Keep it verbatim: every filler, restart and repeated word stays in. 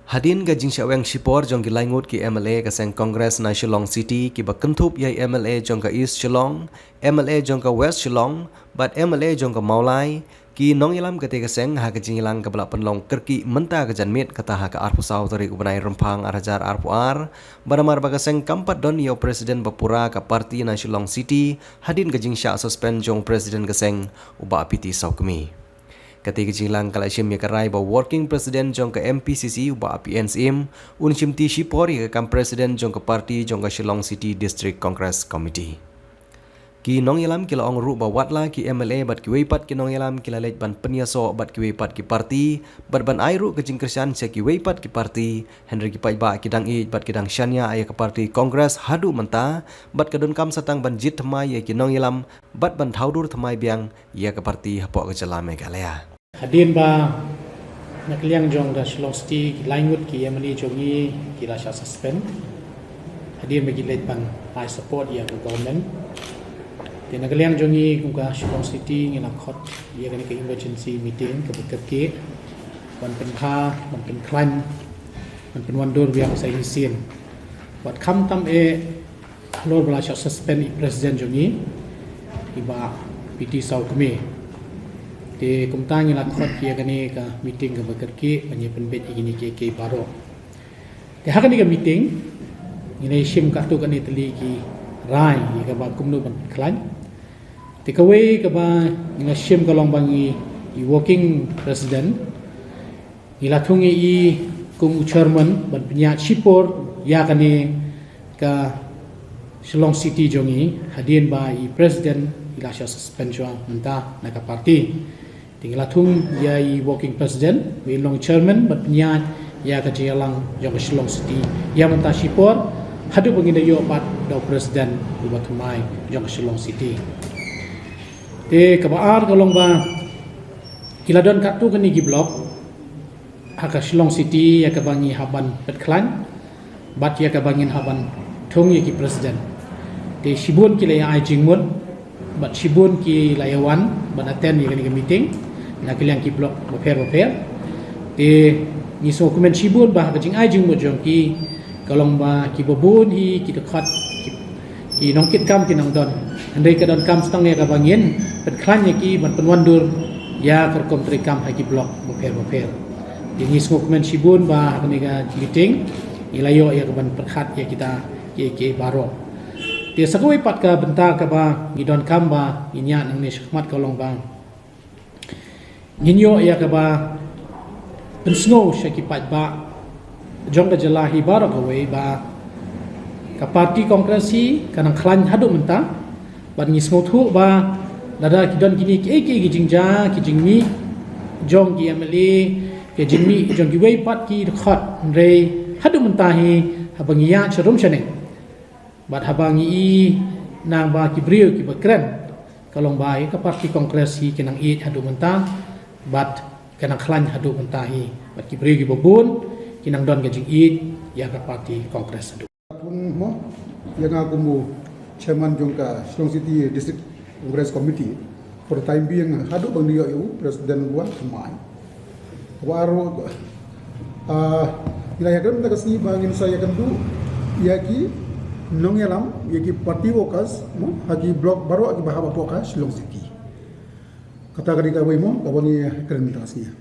Hadien ka jingshah weng shipor jong ki laingut ki M L A ka seng Congress na Shillong City kiba kynthup ïa i M L A jong ka East Shillong, M L A jong ka West Shillong, bad M L A jong ka Mawlai, ki nongïalam katei ka seng ha ka jingïalang kaba la pynlong kyrkieh mynta ka janmiet kata ha ka arphew saw tarik u bnai Rymphang ar hajar arphew ar, ba namar ba ka seng kam pat don ïa u president ba pura ka party na Shillong City, hadien ka jingshah suspend jong u president ka seng, u Bah P T Sawkmie. Katei ka jingïalang ka la shim ïa ka rai ba u working president jong ka M P C C u Bah P N Syiem, un shimti shipor ïa ka kam president jong ka party jong ka Shillong City District Congress Committee. Ki nongïalam ki la ong ruh ba watla ki M L A bad kiwei pat ki nongïalam ki la leit ban pynïasoh bad kiwei pat ki party, bad ban ai ruh ka jingkyrshan sha kiwei pat ki party, hynrei ki paidbah ki dang ïeit bad ki dang shaniah ïa ka party Congress haduh mynta, bad ka donkam sa tang ban jied thymmai ïa ki nongïalam, bad ban thaw dur thymmai biang ïa ka party hapoh ka jylla Meghalaya. Hadien ba na ka liang jong ka Shillong City ki laingut ki M L A jong ngi ki la shah suspend. Hadien ba ki leit ban ai support ïa ka government. Te na ka liang jong ngi kum ka Shillong City ngi la khot ïa kane ka emergency meeting kaba kyrkieh ban pynbha, ban pynkhlaiñ, ban pynwandur biang sa shisien. Bad khamtam eh halor ba la shah suspend i president jong ngi, i Bah P T Sawkmie. Te kumta ngi la khot ïa kane ka meeting kaba kyrkieh ban ïa pynbeit ïa kine kiei kiei baroh. Te ha kane ka meeting ngi la shim katto katne tylli ki rai ïa kaba kumno ban pynkhlaiñ. Te kawei kaba ngi la shim ka long ba ngi, i working president, ngi la thung ïa i kum u chairman ban pynïaid shipor ïa kane ka Shillong City jong ngi, hadien ba i president i la shah suspend shuwa mynta na ka party. Te ngi la thung ïa i working president, ba in long chairman ban pynïaid ïa ka jingïalang jong ka Shillong City ïa mynta shipor, haduh ba ngin da ïoh pat da u president uba thymmai jong ka Shillong City. Te kaba ar ka long ba ki la don katto katne ki block ha ka Shillong City ïa kaba ngi hap ban pynkhlaiñ, bad ïa kaba ngin hap ban thung ïa ki president. Te shibun ki la ïa ai jingmut, bad shibun ki la ïa wan ban attend ïa kane ka meeting na ka liang ki block bapher bapher. Te ngi sngewkmen shibun ba ha ka jingai jingmut jong ki, ka long ba kiba bun hi ki dkhot, ki, ki nongkitkam ki nang don. Hynrei ka donkam sa tang ïa kaba ngin pynkhlaiñ ïa ki ban pynwandur ïa ka rukom treikam ha ki block bapher bapher. Te ngi sngewkmen shibun ba ha kane ka meeting ngi la ïoh ïa ka ban pyrkhat ïa kita kiei kiei baroh. Te sa kawei pat ka bynta kaba ngi donkam ba ngin ïa nangne shakhmat ka long ba ngin ïoh ïa kaba pynsngew sha ki paidbah jong ka jylla hi baroh kawei ba ka party Congress hi ka nang khlaiñ haduh mynta. Bad ngi sngewthuh ba lada ki don kine kiei kiei ki jingjia, ki jingmih jong ki M L A, ki jingmih jong kiwei pat ki dkhot, hynrei haduh mynta hi haba ngi ïa sharum shaneng, bad haba ngi i nang ba ki briew kiba kren, ka long ba ïa ka party Congress hi ki nang ïeit haduh mynta, bad ka nang khlaiñ haduh mynta hi, bad ki briew kiba bun ki nang don ka jingïeit ïa ka party Congress haduh. Mo, ïa nga kum u chairman jong ka Shillong City District Congress Committee, for the time being haduh ba ngin ïoh ïa u president uba thymmai. Kaba ar, ah, ngi la ïakren mynta ka sngi ba ngin sa ïakynduh ïa ki nongïalam, ïa ki party workers, mo, ha ki block baroh kiba hap hapoh ka Shillong City. Kata ka dei kawei, mo, kaba ngi ïakren mynta ka sngi.